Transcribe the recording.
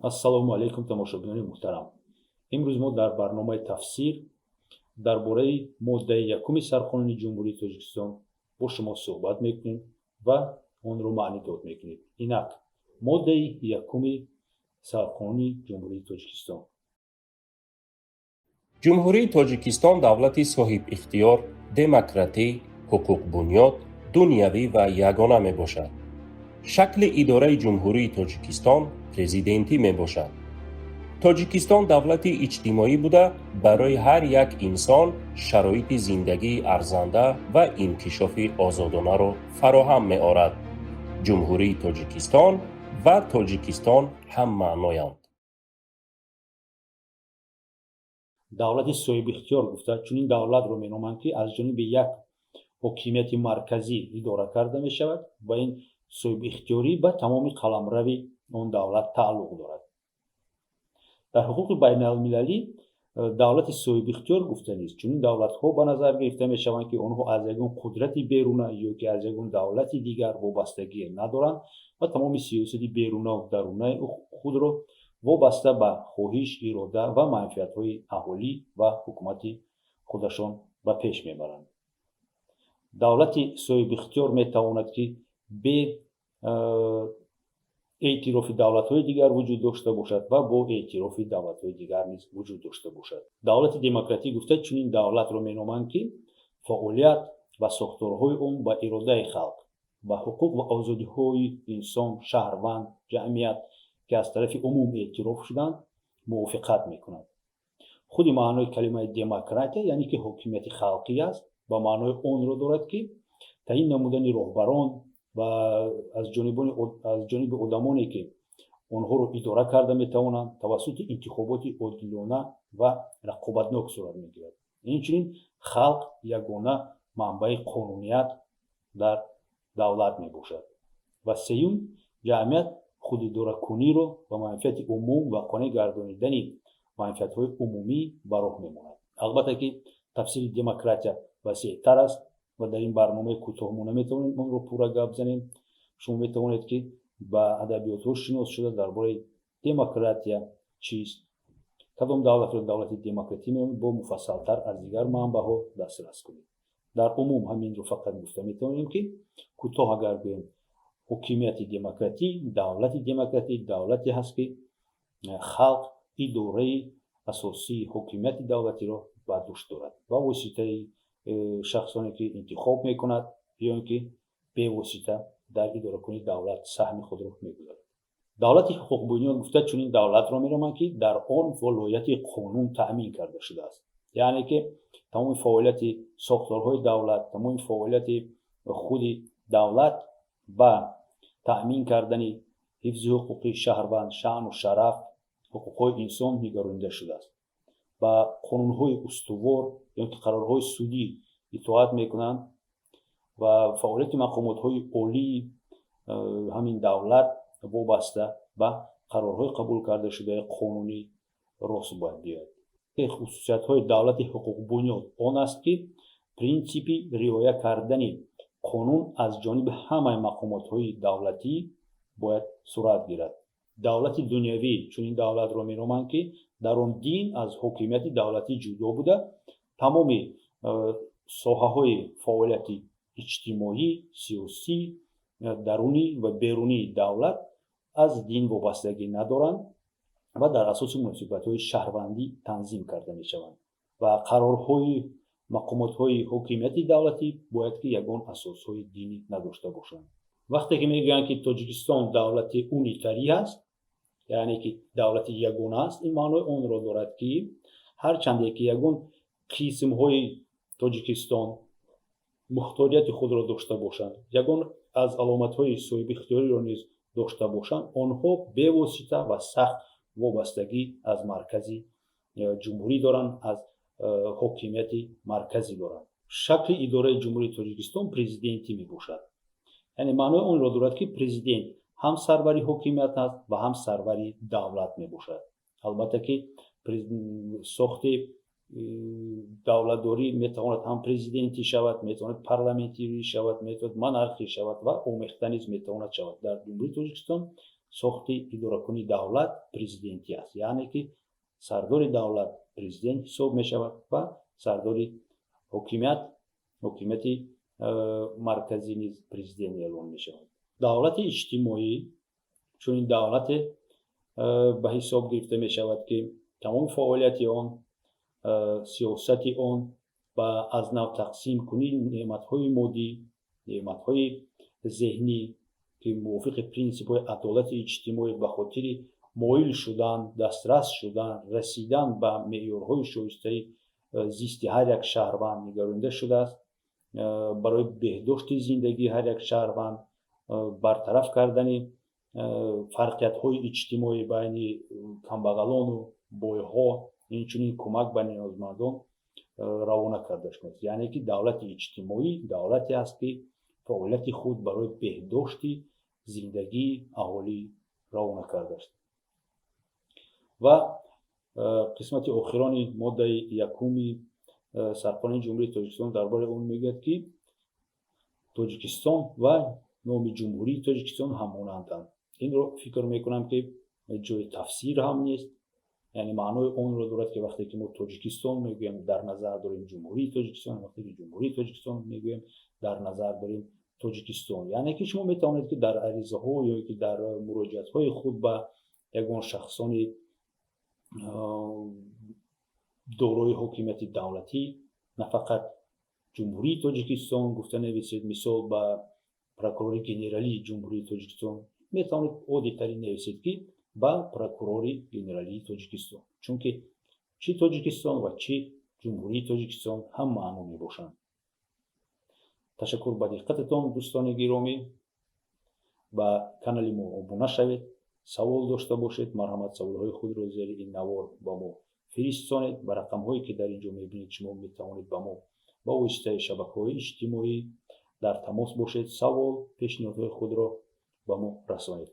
Ассалому алайкум, тамошобинони муҳтарам. Имрӯз мо дар барномаи тафсир дар бораи моддаи якуми Сарқонуни Ҷумҳурии Тоҷикистон бо шумо суҳбат мекунем ва онро маънидод мекунем. Инак, моддаи якуми Сарқонуни Ҷумҳурии Тоҷикистон. Ҷумҳурии Тоҷикистон давлати соҳибихтиёр, демократӣ, ҳуқуқбунёд, дунявӣ ва ягона мебошад. Шакли идораи Ҷумҳурии Тоҷикистон президентӣ мебошад. Тоҷикистон давлати иҷтимоӣ буда, барои ҳар як инсон шароити зиндагии арзанда ва инкишофи озодонаро фароҳам меорад. Ҷумҳурии Тоҷикистон ва Тоҷикистон ҳаммаъноянд. Давлати соҳибихтиёр гуфта чунин давлатро меноманд, ки аз ҷониби як ҳокимияти марказӣ идора карда мешавад ва ин соҳибихтиёрӣ ба тамоми қаламрави он давлат тааллуқ дорад. Дар ҳуқуқи байналмилалӣ давлати соҳибихтиёр гуфта низ чунин давлатҳо ба назар гирифта мешаванд, ки онҳо аз ягон қудрати беруна ё ки аз ягон давлати дигар вобастагӣ надоранд ва тамоми сиёсати берунаву дарунаи худро вобаста ба хоҳиш, ирода ва манфиатҳои аҳолӣ ва ҳукумати худашон ба пеш мебаранд. Давлати соҳибихтиёр метавонад, ки бе эътирофи давлатҳои дигар вуҷуд дошта бошад ва бо эътирофи давлатҳои дигар низ вуҷуд дошта бошад. Давлати демократӣ гуфта чунин давлатро меноманд, ки фаъолият ва сохторҳои он ба иродаи халқ, ба ҳуқуқ ва озодиҳои инсон, шаҳрванд, ҷамъият, ки аз тарафи умум эътироф шуданд, мувофиқат мекунад. Худи маънои калимаи демократия, яъне ки ҳокимияти халқӣ аст, ба маънои онро дорад, ки таъин намудани роҳбарон ва аз ҷониби одамоне, ки онҳоро идора карда метавонанд, тавассути интихоботи одилона ва рақобатнок сурат мегирад. Инчунин халқ ягона манбаи қонуният дар давлат мебошад. Ва сеюм, ҷамъият худидоракуниро ба манфиати умум ва қонеъ гардонидани манфиатҳои умумӣ ба роҳ мемонад. Албатта ки тафсири демократия васеътар аст ва дар ин барномаи кӯтоҳ мо наметавонем онро пурра гап занем. Шумо метавонед, ки ба адабиётҳо шинос шуда, дар бораи демократия чист, кадом давлатро давлати демократӣ меномем, бо муфассалтар аз дигар манбаъҳо дастрас кунед. Дар умум ҳаминро фақат гуфта метавонем, ки кӯтоҳ агар гӯем, ҳокимияти демократӣ, давлати демократӣ давлате ҳаст, ки халқ идораи асосии ҳокимияти давлатиро ба дӯш дорад ба воситаи шахсоне, ки интихоб мекунад, ё ин ки бевосита дар идоракунии давлат саҳми худро мегузорад. Давлати ҳуқуқбунёд гуфта чунин давлатро меноманд, ки дар он волояти қонун таъмин карда шудааст, яъне ки тамоми фаъолияти сохторҳои давлат, тамоми фаъолияти худи давлат ба таъмин кардани ҳифзи ҳуқуқи шаҳрванд, шаъну шараф, ҳуқуқҳои инсон нигаронида шудааст, ба қонунҳои устувор ё ки қарорҳои судӣ итоат мекунанд ва фаъолияти мақомотҳои олии ҳамин давлат вобаста ба қарорҳои қабул карда шудаи қонунӣ рост бояд биёяд. Хусусиятҳои давлати ҳуқуқбунёд он аст, ки принсипи риоя кардани қонун аз ҷониби ҳамаи мақомотҳои давлатӣ бояд сурат гирад. Давлати дунявӣ чунин давлатро меноманд, ки дар он дин аз ҳокимияти давлатӣ ҷудо буда, тамоми соҳаҳои фаъолияти иҷтимоӣ, сиёсӣ, дарунӣ ва берунии давлат аз дин вобастагӣ надоранд ва дар асоси муносибатҳои шаҳрвандӣ танзим карда мешаванд ва қарорҳои мақомотҳои ҳокимияти давлатӣ бояд ки ягон асосҳои динӣ надошта бошанд. Вақте ки мегӯянд, ки Тоҷикистон давлати унитарӣ аст, яъне ки давлати ягона аст, ин маънои онро дорад, ки ҳарчанде ки ягон қисмҳои Тоҷикистон мухторияти худро дошта бошанд, ягон аз аломатҳои соҳибихтиёриро низ дошта бошанд, онҳо бевосита ва сахт вобастагӣ аз маркази ҷумҳурӣ доранд, аз ҳокимияти марказӣ доранд. Шакли идораи Ҷумҳурии Тоҷикистон президентӣ мебошад, яъне маънои онро дорад, ки президент ҳам сарвари ҳокимият аст ва ҳам сарвари давлат мебошад. Албатта ки сохти давлатдорӣ метавонад ҳам президентӣ шавад, метавонад парламентӣ шавад, метавонад монархӣ шавад ва омехта низ метавонад шавад. Дар Ҷумҳурии Тоҷикистон Сохти идоракунии давлат президентӣ аст, яъне ки сардори давлат президент ҳисоб мешавад ва сардори ҳокимият, ҳокимияти марказӣ низ президент эълон мешавад. Давлати иҷтимоӣ чунин давлате ба ҳисоб гирифта мешавад, ки тамоми фаъолияти он, сиёсати он ба аз нав тақсимкунии неъматҳои моддӣ, неъматҳои зеҳнӣ, ки мувофиқи принсипҳои адолати иҷтимоӣ ба хотири моил шудан, дастрас шудан, расидан ба меъёрҳои шоистаи зисти ҳар як шаҳрванд нигаронида шудааст, барои беҳдошти зиндагии ҳар як шаҳрванд, бартараф кардани фарқиятҳои иҷтимоӣ байни камбағалону бойҳо, инчунин кӯмак ба ниёзмандон равона карда шудааст. Яъне ки давлати иҷтимоӣ давлате аст, ки фаъолияти худ барои беҳдошти зиндагии аҳолӣ равона кардааст. Ва қисмати охирони моддаи якуми Сарқонуни Ҷумҳурии Тоҷикистон дар бораи он мегӯяд, ки Тоҷикистон ва номи Ҷумҳурии Тоҷикистон ҳаммонанданд. Инро фикр мекунам, ки ҷои тафсир ҳам нест, яъне маънои онро дорад, ки вақте ки мо Тоҷикистон мегӯем, дар назар дорем Ҷумҳурии Тоҷикистон, вақте ки Ҷумҳурии Тоҷикистон мегӯем, дар назар дорем Тоҷикистон. Яъне ки шумо метавонед, ки дар аризаҳо ё ки дар муроҷиатҳои худ ба ягон шахсони дорои ҳокимияти давлатӣ на фақат Ҷумҳурии Тоҷикистон гуфта нависед. Мисол, ба прокурори генералии Ҷумҳурии Тоҷикистон метавонед оддитарин нависед, ки ба прокурори генералии Тоҷикистон, чунки чӣ Тоҷикистон ва чӣ Ҷумҳурии Тоҷикистон ҳам маъно мебошанд. Ташаккур ба диққататон, дӯстони гиромӣ. Ба канали мо обуна шавед. Савол дошта бошед, марҳамат, саволҳои худро зери ин навор ба мо фиристонед. Ба рақамҳое, ки дар ин ҷо мебинед, шумо метавонед ба мо ба воситаи шабакаҳои иҷтимоӣ дар тамос бошед, савол, пешниҳодҳои худро ба мо расонед.